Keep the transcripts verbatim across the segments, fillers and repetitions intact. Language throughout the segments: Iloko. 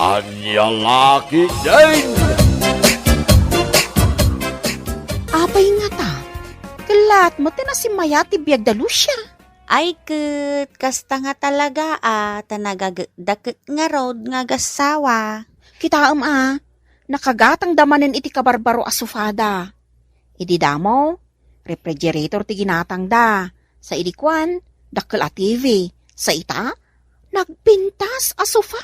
Ania la ketdin? Apay ngata? Kellat met ti nasimmayat ti biag da Lucia. Ay ket, kasta nga talaga a, ta nagagekda ket ngarud nga agassawa. Kitaem a, nakagatangda manen iti kabarbaro a sofada. Idi damo, refrigerator ti ginatangda. Sa idi kuan, dakkel a T V. Sa ita, nagpintas a sofa.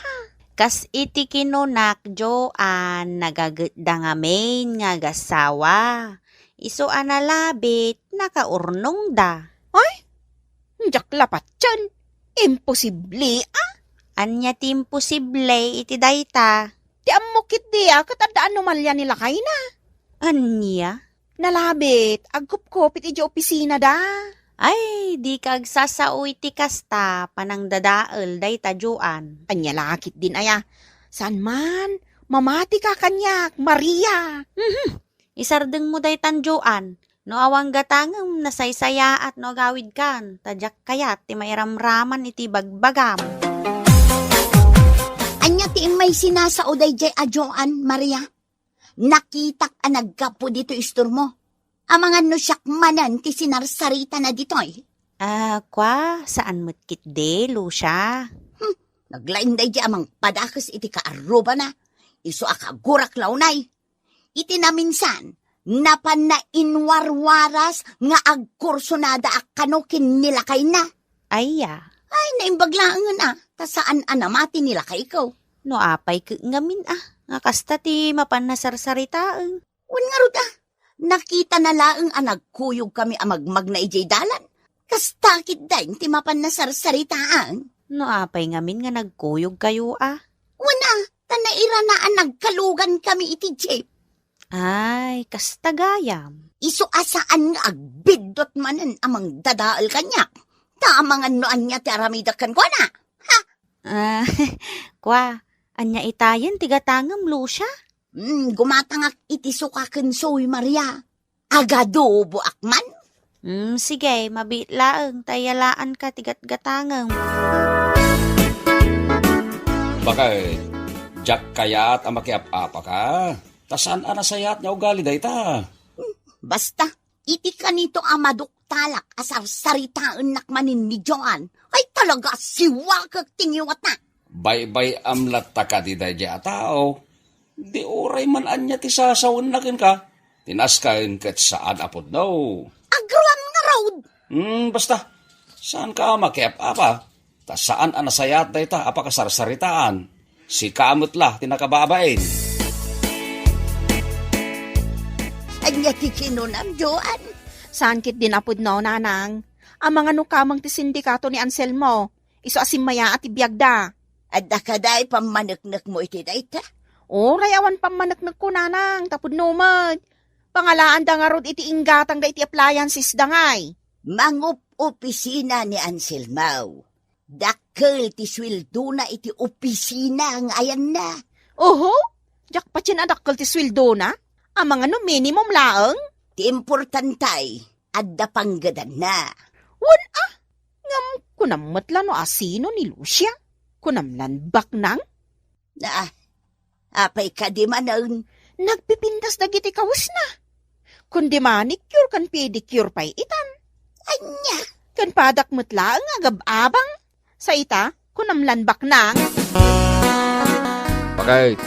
Kas iti kinunak, Joan, nagagekda ngamin nga agassawa. Isu a nalabit, nakaurnongda. Ay, diak la patien. Imposible, a? Ania ti imposible iti dayta? Ti ammok ketdi a ket adda anomalia ni lakayna. Ania? Nalabit, agkupkupit idiay opisinada. Ay, dika agsasao iti kasta, panangdadael dayta, Joan. Ania la ketdin aya? Saan man, mamatika kaniak, Maria. Mhm. Isardengmo daytan, Joan. No awan gatangem, nasaysayaat no agawidkan, ta diak kayat ti mairamraman iti bagbagam. Ania ti immay sinasao daydiay a Joan, Maria? Nakitak a naggapu ditoy istormo. Amangan no siak manen ti sinarsaritana ditoy. Ah, kua, saan met ketdi, Lucia? Hmm, naglaing daydiay a mangpadakes iti kaarrubana. Isu a kagurak la unay. Iti naminsan, napanna inwarwaras nga agkursonada a kano ken ni lakayna. Aya. Ay, naimbag laengen a, ta saan a namati ni lakayko. No apay ket ngamin a, nga kasta ti mapanna sarsaritaen. Wen ngarud a, nakitana laeng a nagkuyogkami a magmagna idiay dalan. Kasta ketdin ti mapanna sarsaritaen. No apay ngamin nga nagkuyogkayo a? Wen a, ta nairana a nagkalugankami iti jeep. Ay, kasta gayam. Isu a saan nga agbiddut manen a mangdadael kaniak. Ta amangan no ania ti aramidek kenkuana. Ha? Ah, kua, ania itayen ti gatangem, Lucia? Hmm, gumatangak iti suka ken soy, Maria. Agadoboak man? Hmm, sige, mabiit laeng ta iyalaanka ti gatgatangem. Bakay, diak kayat a makiap-apaka. Ta saan a nasayaat nga ugali dayta. Hmm, basta, iti kanito a maduktalak a sarsaritaennak manen ni Joan, ay talaga siwakek ti ngiwatna. Baybay-am latta kadi daydiay a tao. Di uray man ania ti sasawenna kenka, ti nasken ket saan a pudno. Agroam ngarud! Hmm, basta, saanka a makiap-apa, ta saan a nasayaat dayta a pakasarsaritaan. Sika met la ti nakababain. Ania ti kinunam, Joan? Saan ketdin a pudno, nanang. Amangan no kameng ti sindikato ni Anselmo. Isu a simmayaat ti biagda. Adda kadi pammaneknekmo iti dayta? Uray awan pammaneknekko, nanang, ta pudno met. Pangalaanda ngarud iti inggatangda iti appliances da ngay. Mangup-opisina ni Anselmo. Dakkel ti sueldona iti opisina nga ayanna. Oho? Diak patien a dakkel ti sueldona? Amangan no minimum laeng? Ti importante, adda panggedanna. Wen a? Ngem kunam met la no asino ni Lucia? Kunam lan baknang? Ah, apay kadi manen? Nagpipintas dagiti kawesna. Kundi manicure ken pedicure pay itan. Ania? Ken padak met laeng agab-abang. Sa ita, kunam lan baknang. Bakay,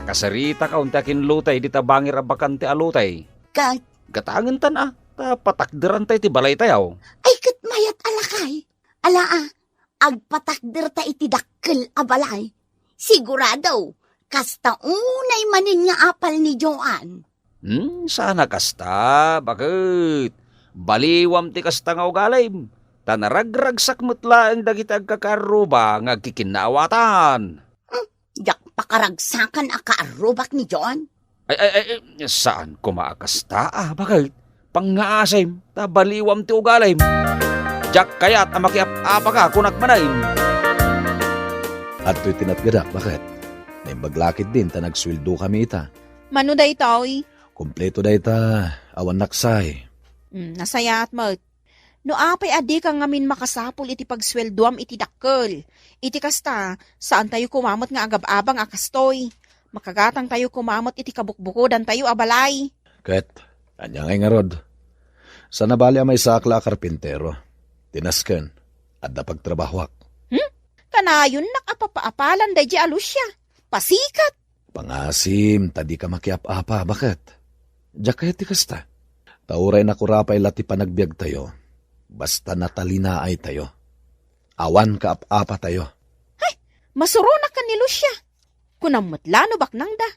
nakasaritaka unta ken lutay dita bangir a bakante a lutay. Ket? Gatangentan a, ta patakderanta iti balaytayo. Ay, ket mayat a lakay. Ala a, agpatakderta iti dakkel a balay. Sigurado, kasta unay manen nga apal ni Joan. Hmm, saan a kasta, baket. Baliwam ti kasta nga ugalim. Ta naragragsak met laeng dagiti agkakaarruba nga agkikinnaawatan. Hmm, diak pakaragsakan a kaarrubak ni Joan. Ay, ay, ay, ay, saan koma a kasta, a, baket. Pangngaasim, ta baliwam ti ugalim. Diak kayat a makiap-apaka, kunak manen. Adtoy ti natgadak, baket. Naimbag la ketdin ta nagsueldo kami ita. Mano daytoy? Kompleto dayta, awan naksay. Hmm, nasayaat met. No apay a dika ngamin makasapul iti pagsueldoam iti dakkel. Iti kasta, saantayo koma met nga agab-abang a kastoy. Makagatangtayo koma met iti kabukbukodantayo a balay. Ket, ania ngay ngarud? Saan a bali a maysaak la a karpintero. Ti nasken, adda pagtrabahoak. Hmm? Kanayonnak a papaapalan daydi a Lucia. Pasikat! Pangasim, ta dika makiap-apa, baket? Diak kayat ti kasta. Ta uray nakurapay la ti panagbiagtayo, basta natalinaaytayo. Awan kaap-apatayo. Hay, masuronak ken ni Lucia. Kunam met la no baknangda.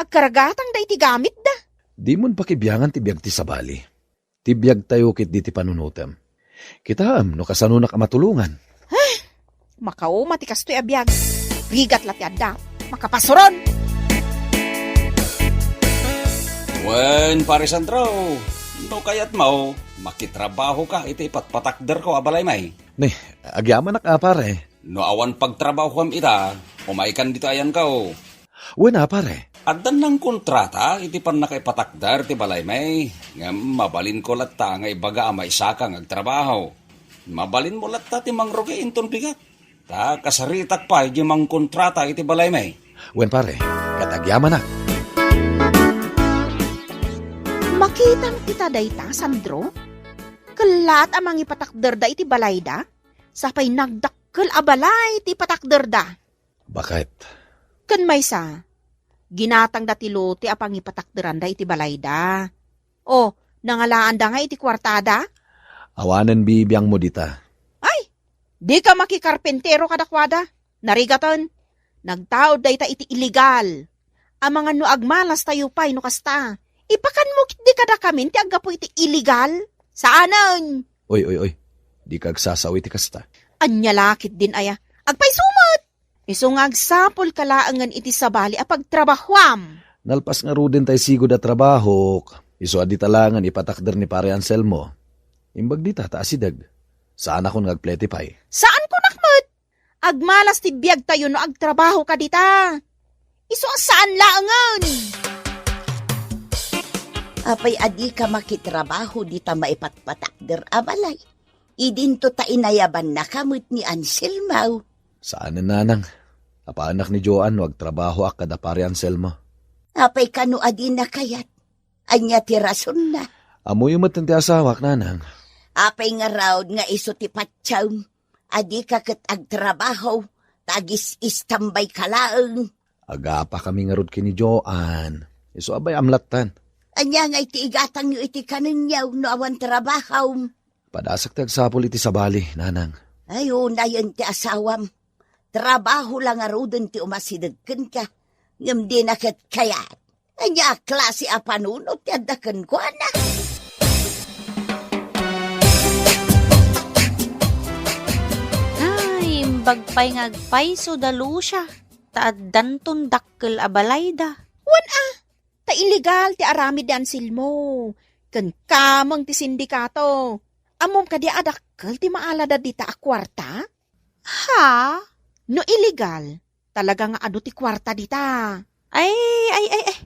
Agkaragatangda iti gamitda. Dimon pakibiangan ti biag ti sabali. Ti biagtayo ketdi ti panunotem. Kitaem no kasanonak a matulongan. Makauma ti kastoy a biag. Rigat la ti adda. Makapasuron! Wen, Pare Sandro, no kayatmo, makitrabahoka iti ipatpatakderko a balay, may. Ni, agyamanak a, pare. No awan pagtrabahoam ita, umaykan ditoy ayanko. Wen a, pare. Addan nangkontrata iti pannakaipatakder ti balay, may. Ngem mabalinko latta nga ibaga a maysaka nga agtrabaho. Mabalinmo latta ti mangrugi inton bigat. Ta kasaritak pay di mangkontrata iti balay, may. Wen, pare. Ket agyamanak. Makitam ita dayta, Sandro? Kellaat a mangipatakderda iti balayda? Sapay nagdakkel a balay ti ipatakderda. Baket. Ken maysa, ginatangda ti lote a pangipatakderanda iti balayda. O, nangalaanda nga iti kuartada? Awanen bibiangmo dita. Ay, dika makikarpintero kadakuada. Narigaten, nagtaud dayta iti illegal. Amangan no agmalastayo pay no kasta. Ipakanmo ketdi kadakamin ti aggapu iti illegal? Saanen! Oy, oy, oy. Dika agsasao iti kasta. Ania la ketdin aya? Agpayso met! Isu nga agsapulka laengen iti sabali a pagtrabahoam. Nalpas ngaruden tay sigud a trabahok. Isu a dita laengen ipatakder ni Pare Anselmo. Imbag dita ta asideg. Saanakon nga agplete pay. Saankonak met! Agmalas ti biagtayo no agtrabahoka dita. Isu a saan laengen. Apay a dika makitrabaho dita maipatpatakder a balay? Idinto ta inayabannaka met ni Anselmo. Saanen, nanang. Apanak ni Joan no agtrabahoak kada Pare Anselmo. Apay kano a dina kayat? Ania ti rasonna? Ammoyo met ti asawak, nanang. Apay ngarud nga isu ti patiem a dika ket agtrabaho, ta agis-istambayka laeng? Agapakami ngarud ken ni Joan. Isu a bay-am lattan. Ania ngay ti igatangyo iti kanenyo no awan trabahom? Padasak ti agsapul iti sabali, nanang. Ay, unayen ti asawam. Trabaho la ngaruden ti umasideg kenka, ngem dina ket kayat. Ania a klase a panunot ti adda kenkuana? Ay, imbag pay nga agpayso da Lucia, ta addanton dakkel a balayda. Wen a, ta illegal ti aramid ni Anselmo, ken kameng ti sindikato. Ammom kadi a dakkel ti maalada dita a kuarta? Ha? No illegal, talaga nga adu ti kuarta dita. Ay, ay, ay, ay.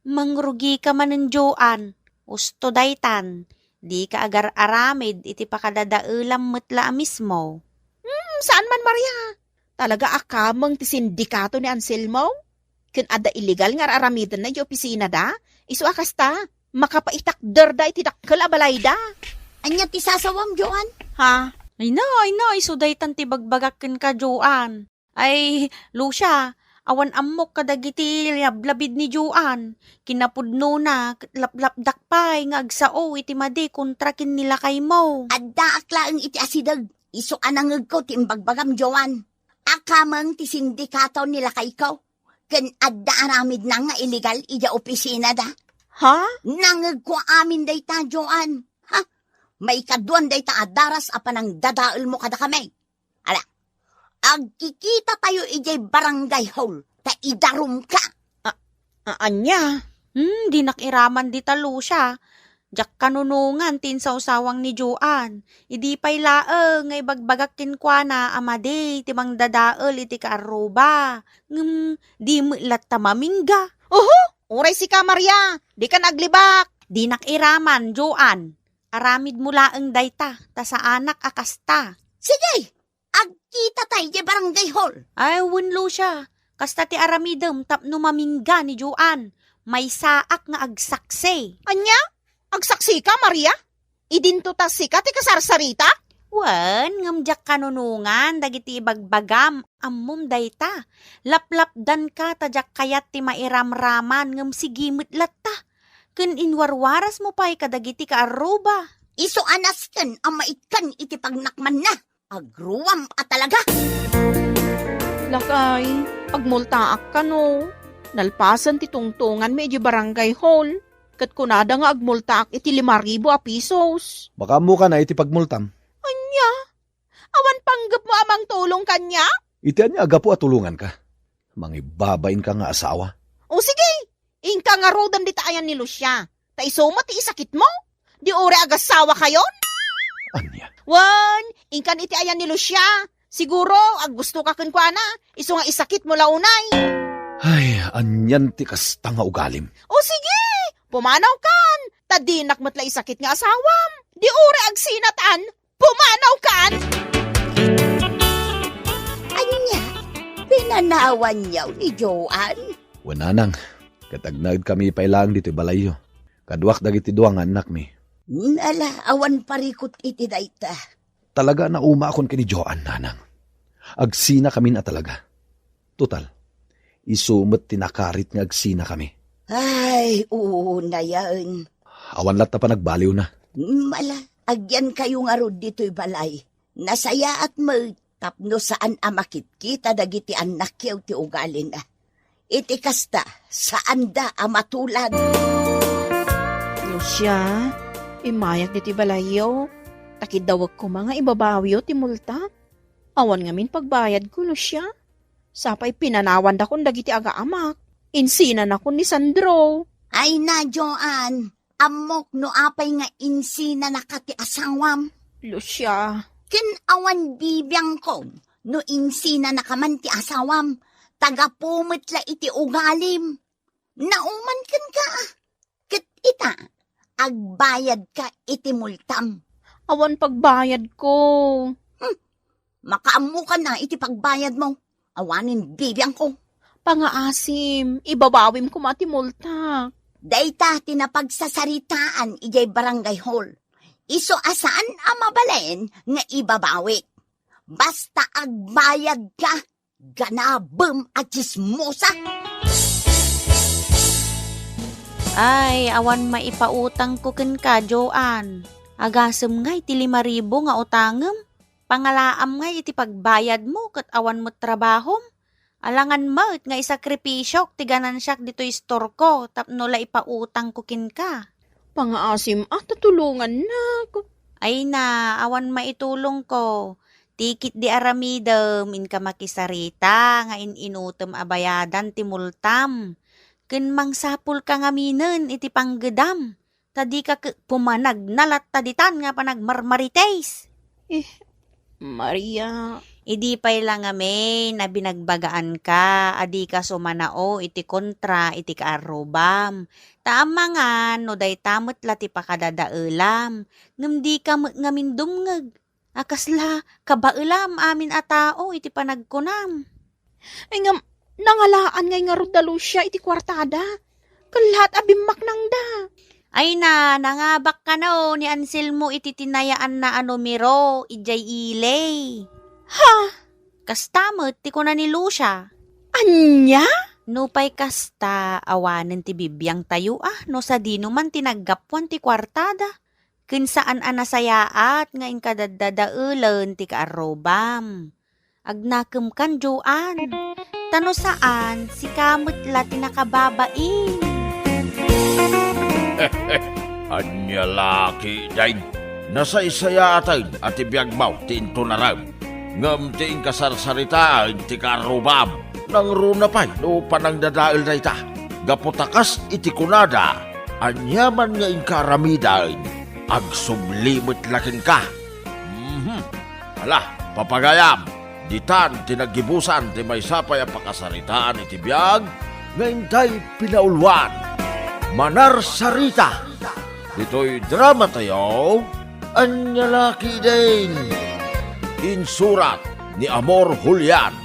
Mangrugika manen, Joan. Usto daytan. Dika agar-aramid iti pakadadaelam met la a mismo. Hmm, saan man, Maria. Talaga a kameng ti sindikato ni Anselmo? Ken adda illegal nga ar-aramidenna idiay opisinada? Isu a kasta, makapaitakderda iti dakkel a balayda. Ania ti sasawam, Joan? Ha? Ay na, ay na, isu daytan ti bagbagak kenka, Joan. Ay, Lucia, awan ammok kadagiti lablabid ni Joan. Kinapudnona, ket laplapdak pay nga agsao iti madi kontra ken ni lakaymo. Addaak laeng iti asideg. Isu a nangegko ti imbagbagam, Joan. A kameng ti sindikato ni lakayko, ken adda aramidna nga illegal idiay opisinada. Ha? Nangegko amin dayta, Joan. Ha? Maikaduan dayta a daras a panangdadaelmo kadakami. Ala, agkikitatayo idiay barangay hall, ta idarumka. A-, a-, ania? Hmm, dinak iraman dita, Lucia. Diak kanunongan ti insawsawang ni Joan. Idi pay laeng nga ibagbagak kenkuana a madi ti mangdadael iti kaarruba. Ngem, di met latta mamingga. Oho! Uray sika, Maria! Dikan aglibak! Dinak iraman, Joan. aramidmo laeng dayta, ta saanak a kasta. Sige, agkitata idiay barangay hall. Ay, wen, Lucia, kasta ti aramidem tapno mamingga ni Joan. Maysaak nga agsaksi. Ania? Agsaksika, Maria? Idinto ta sika ti kasarsarita? Wen, ngem diak kanunongan dagiti ibagbagam, ammom dayta. Laplapdanka ta diak kayat ti mairamraman, ngem sige met latta. Ken inwarwarasmo pay kadagiti kaarruba. Isu a nasken a maikkan iti pagnakmanna. Agruam a talaga! Lakay, agmultaak kano. Nalpasen ti tungtonganmi idiay barangay hall. Ket kunada nga agmultaak iti lima ribu a pisos. Makaammokan iti pagmultam. Ania? Awan panggepmo a mangtulong kaniak? Iti ania a gapu a tulonganka? Mangibabainka nga asawa. O sige, inka ngaruden dita ayan ni Lucia. Ta isu met ti isakitmo. Di uray agasawakayon? Ania? Wen, inkan iti ayan ni Lucia. Siguro, aggustoka kenkuana, isu nga isakitmo la unay. Ay, anian ti kasta nga ugalim? O sige, pumanawkan, ta dinak met la isakit nga asawam. Di uray agsinatan, pumanawkan! Ania, pinanawanyo ni Joan? Wen, nanang, ket agnaedkami pay laeng ditoy balayyo. Kaduak dagiti dua nga annakmi. Ala, awan parikut iti dayta. Talaga a naumaakon ken ni Joan, nanang. Agsinakamin a talaga. Total, isu met ti nakarit nga agsinakami. Ay, unayen. Awan latta panagbaliwna. Ala, agyankayo ngarud ditoy balay. Nasayaat met tapno saan a makitkita dagiti annakyo ti ugalina. Iti kasta, saanda a matulad. Lucia, immayak ditoy balayyo. Ta kiddawek koma nga ibabawio ti multa. Awan ngamin pagbayadko, Lucia. Sapay pinanawandakon dagiti agaamak. Insinanakon ni Sandro. Ay na, Joan. Ammok no apay nga insinanaka ti asawam. Lucia. Ken awan bibiangko no insinanaka man ti asawam. Ta gapu met la iti ugalim. Nauman kenka. Ket ita, agbayadka iti multam. Awan pagbayadko. Hmm. Makaammokan iti pagbayadmo. Awanen bibiangko. Pangaasim, ibabawim koma ti multak. Dayta ti napagsasaritaan idiay barangay hall. Isu a saan a mabalin nga ibabawik. Basta agbayadka, ganabem a tsismosa! Ay, awan maipautangko kenka, Joan. Agasem ngay ti lima ribu nga utangem? Pangalaam ngay iti pagbayadmo ket awan met trabahom? Alangan met nga isakripisiok ti ganansiak ditoy istorko tapno la ipautangko kenka. Pangaasim a ta tulongannak. Ay na, awan maitulongko. Ti ketdi aramidem, inka makisarita nga in-inutem a bayadan ti multam. Ken mangsapulka ngaminen iti panggedam. Ta dika ke-, pumanag na latta ditan nga panagmarmarites. Eh, Maria. Idi pay la ngamin a binagbagaanka a dika sumanao iti kontra iti kaarrubam. Ta amangan no dayta met la ti pakadadaelam, ngem dika met ngamin dumngeg. A kasla kabaelam amin a tao iti panagkunam. Ay ngem, nangalaan ngay ngarud da Lucia iti kuartada. Kellat a bimmaknangda. Ay na, nangabak kano ni Anselmo iti tinayaanna a numero idiay ili. Ha? Kasta met ti kuna ni Lucia. Ania? Nupay kasta, awanen ti bibiangtayo a no sadino man ti naggapuan ti kuartada. Ken saan a nasayaat nga inkadaddadaelen ti kaarrubam. Agnakemkan, Joan. Ta no saan, sika met la ti nakababain. Ania la ketdin? Nasaysayaaten a ti biagmo ti intunarem. Ngem ti inkasarsaritaen ti kaarrubam. Nangruna pay no panangdadael dayta. Gapu ta kas iti kunada, aniaman nga inka aramiden, agsubli met la kenka. Mhm. Ala, papagayam, ditan ti naggibusan ti maysa pay a pakasaritaan iti biag nga intay pinauluan. Manarsarita! Ditoy drama tayo, Ania La Ketdin. Insurat ni Amor Julian.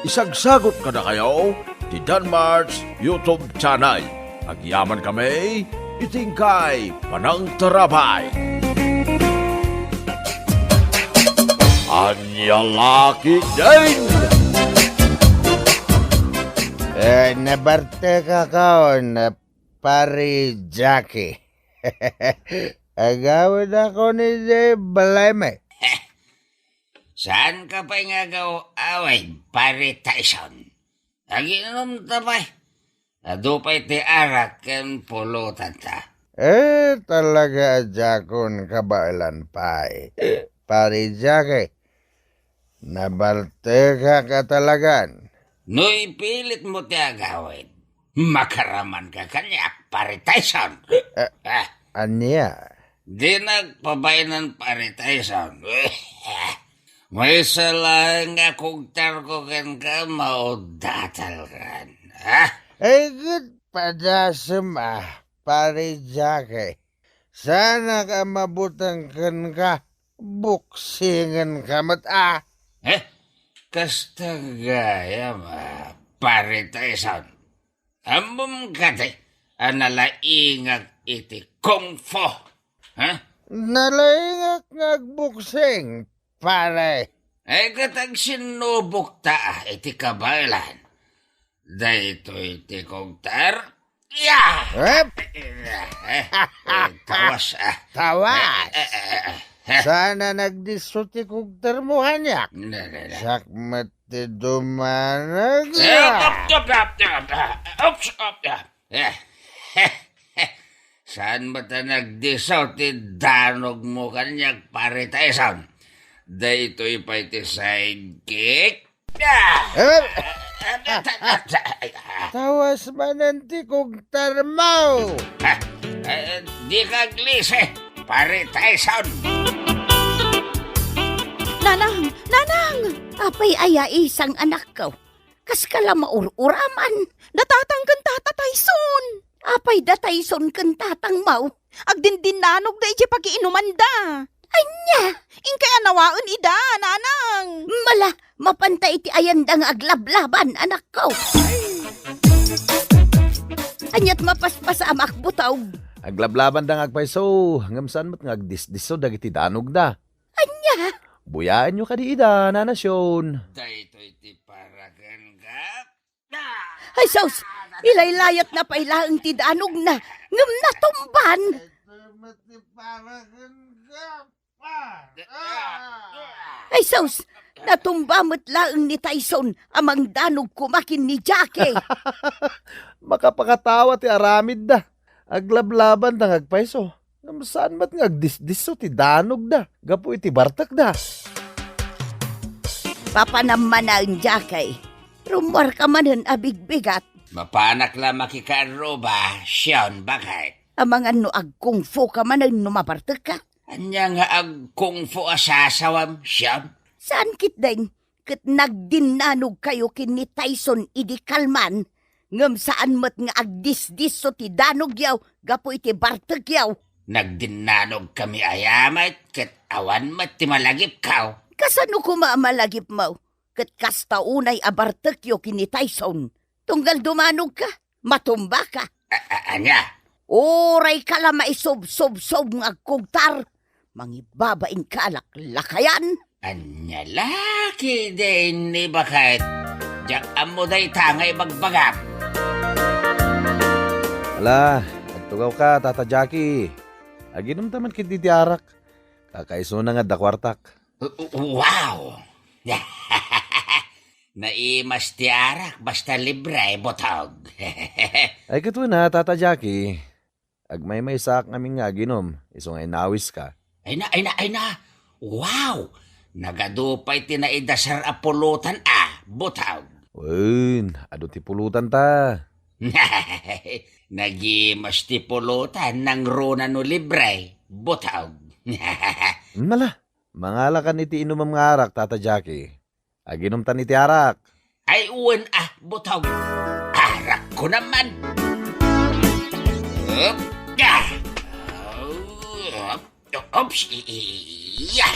Isagsagut kadakayo ti Danmart's YouTube channel. Agyaman kami iti inkay panangtarabay. Ania La Ketdin. Eh, nabartekak, Pare Jackie. Agawidakon idiay balaymi. Saanka pay nga agaw-awid, Pare Tyson. Agiinom ta pay. Adu pay ti arak ken pulotanta. Eh, talaga a diakon kabaelan pay, Pare Jackie. Nabartekak a talagan. No ipilitmo ti agawid, makaramanka kaniak, Pare Tyson. Eh, ah. Ania? Di nagpabaenan, Pare Tyson. Maysa laeng nga kugtarko kenka, maudatalkan. Ha? Ay, ket padasem, ah, Pare Jackie. Saanak a mabuteng kenka, buksingenka met, ah. Eh? Kasta gayam, ah, Pare Tyson. Ammom kadi a nalaingak iti kung fu? Ha? Nalaingak nga agbuksing, pare. Ay, ket agsinnubokta iti kabaelan. Daytoy ti kugtar. Ya! Ep! Eh, eh, tawas, ah. Tawas! Eh, eh, eh, eh, eh. Saan a nagdisso ti kugtarmo kaniak? Na, na, na. Siak met ti dumanag. Eh, up, up, up, up, up. Oops, up, up. Eh, saan met a nagdisso ti danogmo kaniak, Pare Tyson? Daytoy pay ti sidekick. Ah! Eh, tawas manen ti kugtarmo! Ah, eh, dika aglisi, Pare Tyson! Nanang! Nanang! Apay aya isang anakko? Kaska la maur-uraman? Da Tatang ken Tata Tyson! Apay da Tyson ken Tatang maw? Agdindinnanog da iti pakiinumanda. Ania? Inkay a nawaen ida, nanang. Mala, mapanta iti ayanda nga aglablaban, anakko. Aniat mapaspasamak, butog? Aglablabanda nga agpayso, ngem saan met nga agdisdisso dagiti danogda. Ania? Buyaenyo kadi ida, Nana Sion. Daytoy ti para kenka. Ay, sus! Ilaylayatna pay laeng ti danogna, ngem natumban! Ay, sus! Natumba met laeng ni Tyson a mangdanog koma ken ni Jackie. Makapakatawa ti aramidda. Aglablabanda nga agpayso. Ngem saan met nga agdisdisso ti danogda gapu iti bartekda. Papanam manen, Jackie. Rummuarka manen a bigbigat. Mapanak la makikaarruba, Sion, baket. Amangan no agkungfu ka manen no mabartekka? Ania nga agkungfu a sasawam, Sion? Saan ketdin, ket nagdinnanogkayo ken ni Tyson idi kalman, ngem saan met nga agdisdisso ti danogyo gapu iti bartekyo. Nagdinnanogkami aya met, ket awan met ti malagipko. Kasano koma a malagipmo? Ket kasta unay a bartekyo ken ni Tyson. Tunggal dumanogka, matumbaka. A-, a-, ania? Urayka la maisubsubsob nga agkugtar. Mangibabainka a laklakayan. Ania la ketdin, baket? Diak ammo dayta nga ibagbagam. Ala, agtugawka, Tata Jackie. Aginomta man ketdi ti arak. Kakaisuna nga adda kuartak. Wow! Naimas ti arak, basta libre, butog. Ay, ket wen a, Tata Jackie. Agmaymaysaak ngamin nga aginom, isu nga inawiska. Ay na, ay na, ay na! Wow! Nagadu pay ti naidasar a pulutan a, butog. Wen, adu ti pulutanta. Nagimas ti pulutan nangruna no libre, butog. Mala, mangalakan iti inumem nga arak, Tata Jackie. Aginomtan iti arak. Ay, wen a, butog. Arakko naman. Up, ah. Oops! Iya!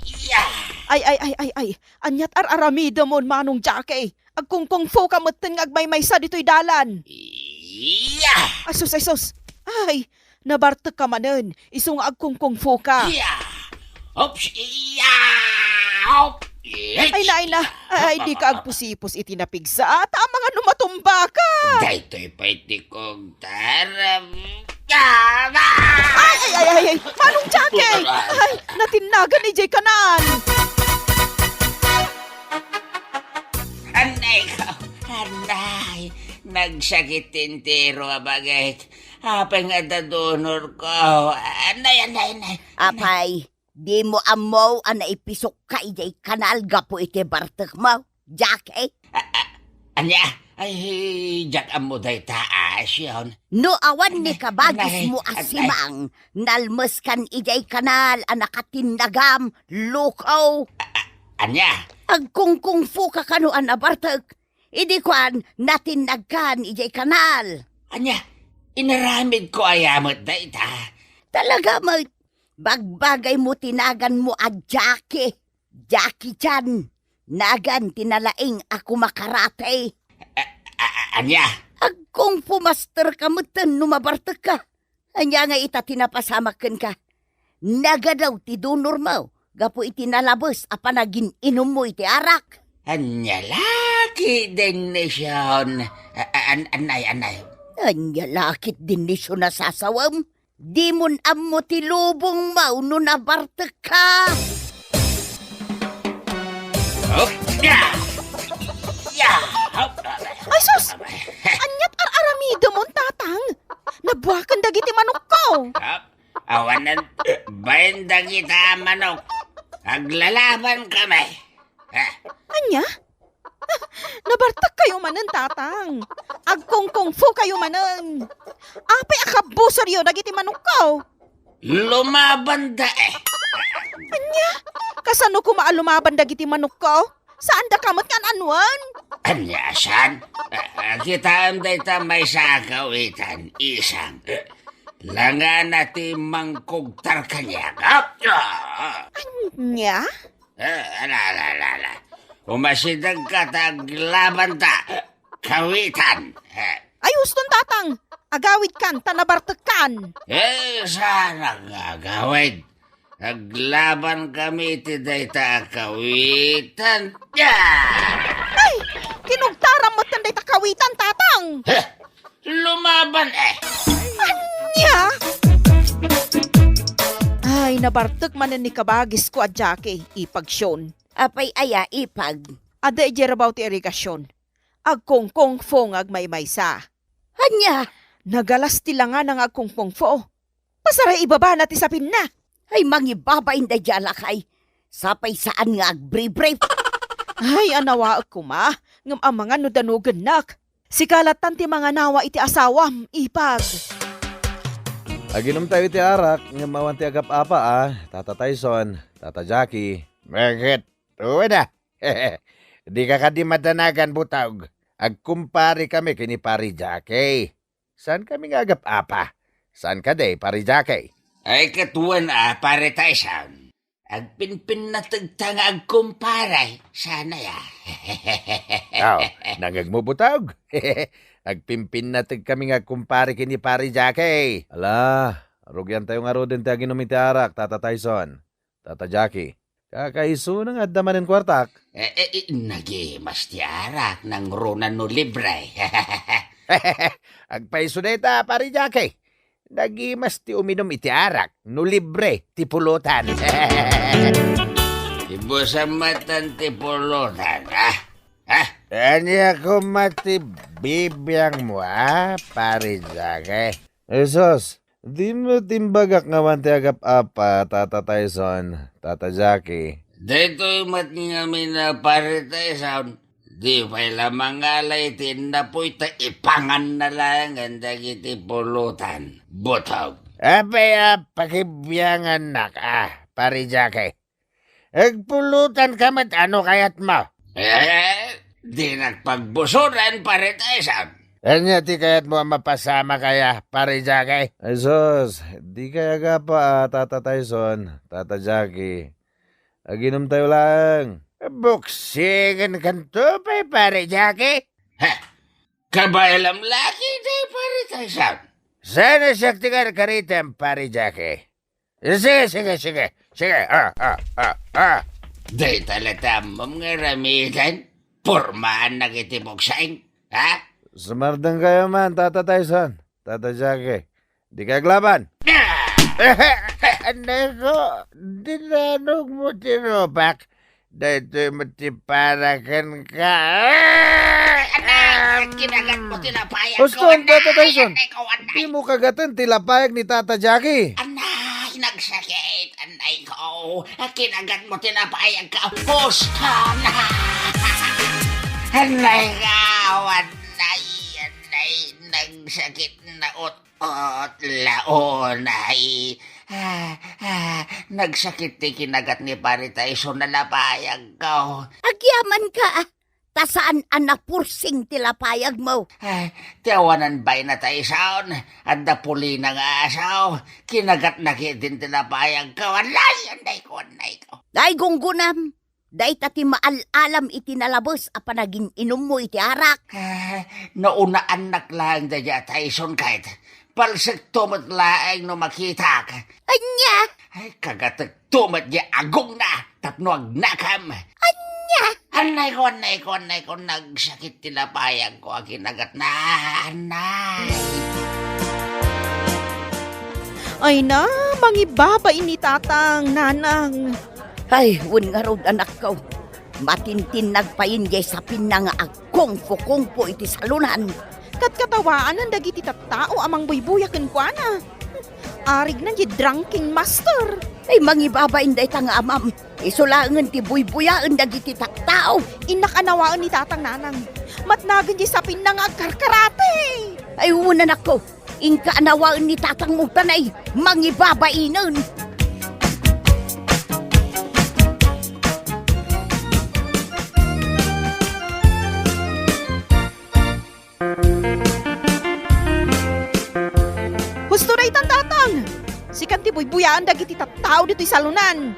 Iya! Ay, ay, ay, ay, ay. Ania't ar-aramidemon, Manong Jackie? Agkungkungfu ka metten nga agmaymaysa ditoy dalan. Iya! Ay, sus, ay, sus. Ay, nabartek ka manen. Isu nga agkungkungfu ka. Iya! Oops! Iya! Oops! Ay, naay na. Ay, ay, di ka agpusipos iti napigsa. Ta, amangan no matumba ka. Daytoy pay ti kugtaram. Ay, ay, ay, ay, ay. Manong Jackie! Ay, natinnagan idiay kanal. Anay ko, anay. Nagsakit ti entero a bagik. Apay nga adda donor ko. Anay, anay, anay. Apay, dimo ammo a naipisok ka idiay kanal gapu iti bartekmo, Jackie? A-, a-, ania? Ay, diak ammo dayta a aksyon. No awan ni kabagismo a simang, nalmeskan idiay kanal a nakatinnagam, loko. A-, a-, ania? Agkungkungfu ka kano a nabartek? Idi kuan, natinnagkan idiay kanal. Ania? Inaramidko aya met dayta? Talaga met, bagbagaymo ti naganmo a Jackie. Jackie Chan, nagan ti nalaing a kumakarate. A-, a-, a-, ania? Agkungfu master ka metten no mabartek ka. Ania nga ita ti napasamak kenka? Nagadaw ti donormo gapu iti nalabes a panagin-inummo iti arak. Ania la ketdin ni Sion? A-, a-, an-, anay, anay. Ania la ketdin ni Sion a sasawem? Dimon ammo ti lubongmo no nabartek ka. Hop! Ya! Ya! Hop! Ay, sus! Ania't ar-aramidemon, Tatang? Nabuaken dagiti manokko. Hop! Awanen bain dagita a manok. Aglalaban kami. Ha? Ania? Nabartek kayo manen, Tatang. Agkungkungfu kayo manen. Apay a kabbusoryo dagiti manokko? Lumabanda, eh. Ania? Kasano koma a lumaban dagiti manokko? Saandaka met nga an-anuen? Ania, saan? Ah, ah, kitaem dayta maysa a kawitan, isang. Langana ti mangkugtar kaniak. Ah! Ania? Eh, ala, ala, ala, ala. Umasidegka ta aglabanta. Kawitan. Eh. Ay, huston, Tatang. Agawidkan, ta nabartekkan. Eh, saan nga agawid? Aglaban kami iti dayta a kawitan. Ah! Ay, kinugtaram met dayta kawitan, Tatang. Eh, lumaban, eh. Ania? Ay, nabartek manen ni kabagisko a Jackie, ipag Sion. Apay aya, ipag? Adda idiay rabaw ti irigasion. Agkungkungfu nga agmaymaysa. Ania? Nagalas ti langana nga agkungkungfu. Pasaray ibabana ti sapinna. Ay, mangibabain daydiay a lakay. Sapay saan nga agbribrip. Ay, anawaek koma, ngem amangan no danugennak. Sika lattan ti manganawa iti asawam, ipag. Aginomtayo iti arak, ngem awan ti agap-apa a, Tata Tyson, Tata Jackie. Bakit? Uy na. Dika kadi madanagan, butog. Agkumpare kami ken ni Pari Jackie. Saan kami nga agap-apa? Saan kadi, Pari Jackie? Ay, ket wen a, Pari Tyson. Agpinpinnategta nga agkumpare. Saan aya? Aw, nangngegmo, butog? Agpinpinnateg kami nga agkumpare ken ni Pari Jackie. Ala, rugiantayo ngaruden ti aginom iti arak, Tata Tyson. Tata Jackie, kakaisuna nga adda manen kuartak? Eh, eh, eh, nagimas ti arak, nangruna no libre. Agpaiso dayta, Pari Jackie. Nagimas ti uminum iti arak, no libre ti pulutan. Ibusan matan ti pulutan, ah? Ha? Ania koma ti bibiangmo, ah, Pari Jackie? Jesus, dimo timbagak nga awan ti agap-apa, Tata Tyson, Tata Jackie. Daytoy met ngamin a Pari Tyson, di pay la mangala iti innapuy ta ipanganna laengen dagiti pulutan, butog. Apay a pakibiangannak, ah, Pari Jackie? Agpulutanka met a no kayatmo. Eh, dinak pagbusoran, Pari Tyson. Ania ti kayatmo a mapasamak aya, Pare Jackie? Ay sus, di kay agapa a, Tata Tyson, Tata Jackie. Aginumtayo laeng. Buksingenkanto pay, Pare Jackie? Ha? Kabaelam lagi, day, Pare Tyson. Saan a siak ti karkaritem, Pare Jackie? Sige, sige, sige. Sige, ah, ah, ah, ah. Dayta la ti ammom nga aramiden. Pormaannak iti boksing, ha? Sumardengkayo man, Tata Tyson, Tata Jackie. Di ka aglaban. Ah! Anay ko, dinanogmo ti rupak. Daytoy met ti para kenka. Anay, kinagatmo ti lapayag ko, Uston, anay, Tata Tyson. Anay ko, anay. Dimo kagaten ti lapayag ni Tata Jackie. Anay, nagsakit, anay ko. Kinagatmo ti lapayag ko, Uston. Anay ko, anay, anay, nagsakit na ut-, Ot, launay. Ah, ah, nagsakit ti kinagat ni Pare Tyson a lapayagko. Agyamanka, ta saan a napursing ti lapayagmo. Ah, ti awanan baina Tyson, adda pulina nga asaw, kinagatna ketdin ti lapayagko. Anay, anay ko, anay ko. Ay, gunggunam, dayta ti maal-alam iti nalabes a panagin-inummo iti arak. Ah, naunaannak laeng daydiay a Tyson ket palsekto met laeng no makitak. Ania? Ay, kagatekto met diay agongna tapno agnakam. Ania? Annay ko, annay ko, annay ko, nagsakit ti lapayag ko a kinagatna. Annay. Ay na, mangibabain ni Tatang, Nanang. Ay, wen ngarud, anakko. Matintinnag payen diay sapinna nga agkungfu-kungfu iti salonan. Katkatawaanan dagiti tattao a mangbuybuya kenkuana. Arignan diay drunken master. Ay, mangibabain dayta nga amam. Isu laengen ti buybuyaen dagiti tattao. Innak anawaen ni Tatang, Nanang. Matnagen diay sapinna nga agkarkarate. Ay, wen, anakko. Inka anawaen ni tatangmo, ta nay, mangibabainen. Husto daytan, Tatang! Sikan ti buybuyaen dagiti tattao ditoy salonan.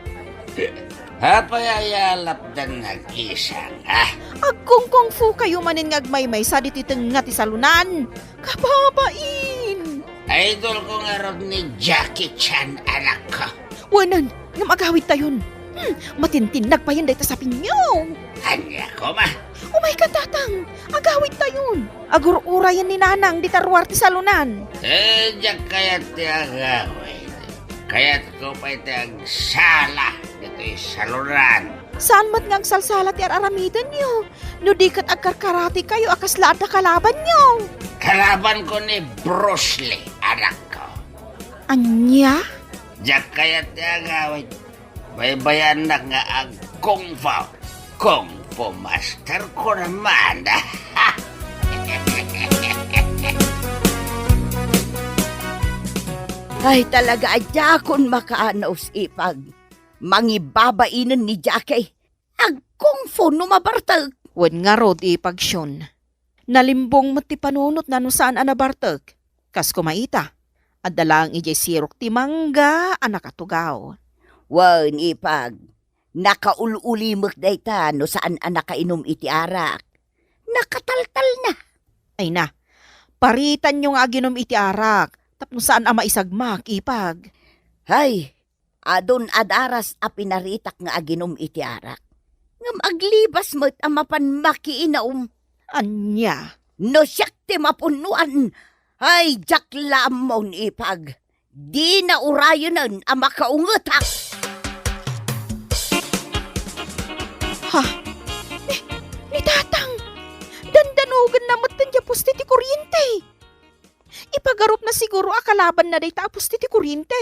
Apay aya a lapdan nga gisang, ha? Agkungkungfu kayo manen nga agmaymaysa ditoy tengnga ti salonan. Kababain! Idol ko ngarud ni Jackie Chan, anakko. Wen, ngem agawidtayon. Hmm, matintinnag payen dayta sapinyo. Ania koma? Umayka, Tatang. Agawidtayon. Agur-urayen ni Nanang dita ruar ti salonan. Eh, diak kayat ti agawid. Kayatko pay ti agsala ditoy salonan. Saan met nga agsalsala ti ar-aramidenyo? No di ket agkarkarate kayo a kasla adda kalabanyo. Kalabanko ni Bruce Lee, anakko. Ania? Diak kayat ti agawid. Baybayannak nga ag-kung fu. Kung fu master ko naman. Ay, talaga, a diakon makaanus, ipag. Mangibabainen ni Jackie. Ag-kung fu no mabartek. Wen ngarud, ipag Shun. Nalimbong met ti panunotna no saan a nabartek. Kas koma ita, adda laeng idiay sirok ti mangga a nakatugaw. Wen, ipag, nakaul-ulimek dayta no saan a nakainum iti arak. Nakataltalna. Ay na, paritanyo nga aginum iti arak, tapno saan a maisagmak, ipag. Hay, adun a daras a pinaritak nga aginum iti arak. Ngem aglibas met a mapan makiinum. Ania? No siak ti mapunnoan, ay, diak la ammon, ipag. Dina urayenen a makaungetak. Ha? Ni, ni Tatang! Dandanogenna metten diay poste ti kuriente. Ipagarupna siguro a kalabanna dayta a poste ti kuriente.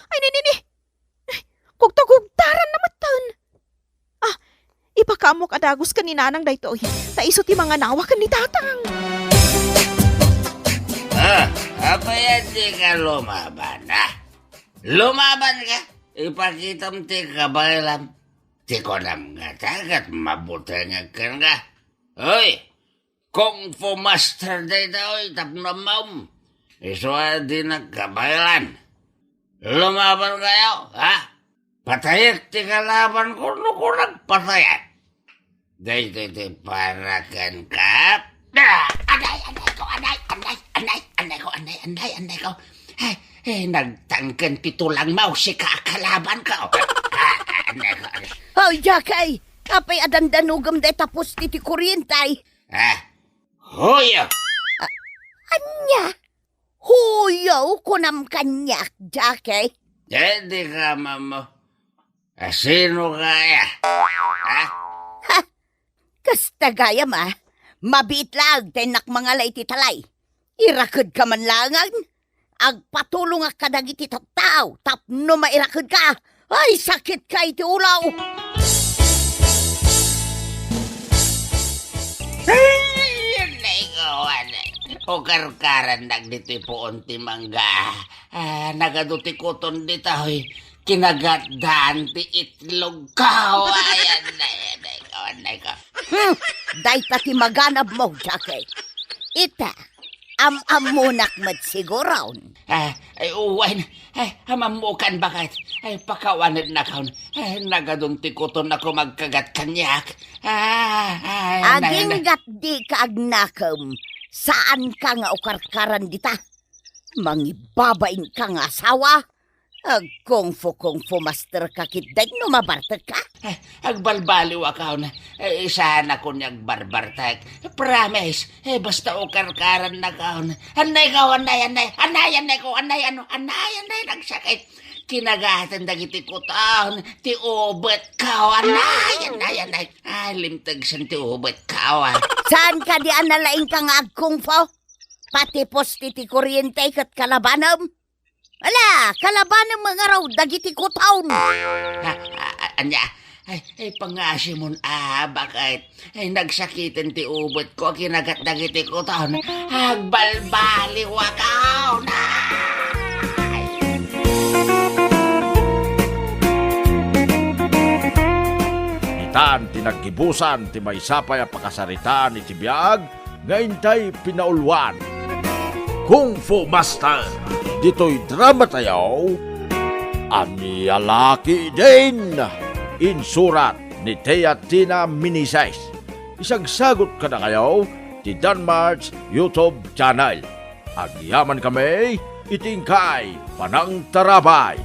Ay, ni, ni, ni! Ay, kugtagugtaranna metten. Ah, ipakaamok a dagus ken ni Nanang daytoy, ta isu ti manganawa ken ni Tatang. Ah, apay a dika lumaban, ah? Lumabanka, ipakitam ti kabaelam. Ti kunam ngata ket mabutengek kenka. Hoy, Kung Fu Master daytoy tapno ammom. Isu a di nagkabaelan. Lumaban kayo, ha? Patayek ti kalaban ko, no ko nagpatayek. Daytoy ti para kenka. Ah! Anay, anay ko, anay, anay, anay, anay ko, anay, anay, anay ko. Ay, eh, nagtangken ti tulang mo, sika a kalaban ko. Ah, anay ko, anay. Hoy, Jackie! Apay a dandanugem dayta poste ti kuryente? Ah, huyo! A-, ania? Huyo, kunam kaniak, Jackie? Eh, di ka mamo. Asino kaya? Ha? Ha! Kasta gayam a, mabiit laeng ta innak mangala iti talay. Irakedka man laengen, agpatulongak kadagiti tattao tapno mairakedka. Ay, sakitka iti ulo! Ay, anay ko, anay. Ukarkaran dagiti puon ti mangga. Ah, nagadu ti kuton ditoy. Kinagatdan ti itlog ko. Ay, anay, anay ko, anay ko. Hmm, dayta ti maganabmo, Jackie. Ita, am-ammonak met siguron. Ah, ay, uwan. Ay, amammokan baket. Ay, pakawanednakon. Ay, nagadun ti kuton a kumagkagat kaniak. Ah, ay, anay, anay. Aginggat dika agnakem. Saanka nga ukarkaran dita. Mangibabainka nga asawa. Ag-kung fu, kung fu master ka ketdin no mabartekka? Eh, agbalbaliwakon. Eh, saan a kun agbarbartek. Promise. Eh, basta ukarkarannakon. Anay ko, anay, anay. Anay, anay ko, anay, ano, anay, anay, nagsakit. Kinagatan dagiti kuton, ti ubet ko, anay, anay, anay. Ay, limtegsen ti ubet ko, ah. Saan kadi a nalaingka nga ag-kung fu? Pati poste ti kuryente ket kalabanem? Ala, kalabanem nga ngarud dagiti kuton. Ha, a-, a-, ania? Ay, ay, pangasimon, ah, baket? Ay, nagsakiten ti ubet ko, kinagat dagiti kuton. Agbalbaliwakon. Ay! Itan ti naggibusan ti maysa pay a pakasaritaan iti biag nga intay pinauluan. Kung Fu Master, ditoy drama tayo, Ania La Ketdin? Insurat ni Tia Tina Meneses. Isagsagut kadakayo ti Danmart's YouTube channel. Agyaman kami iti inkay panangtarabay.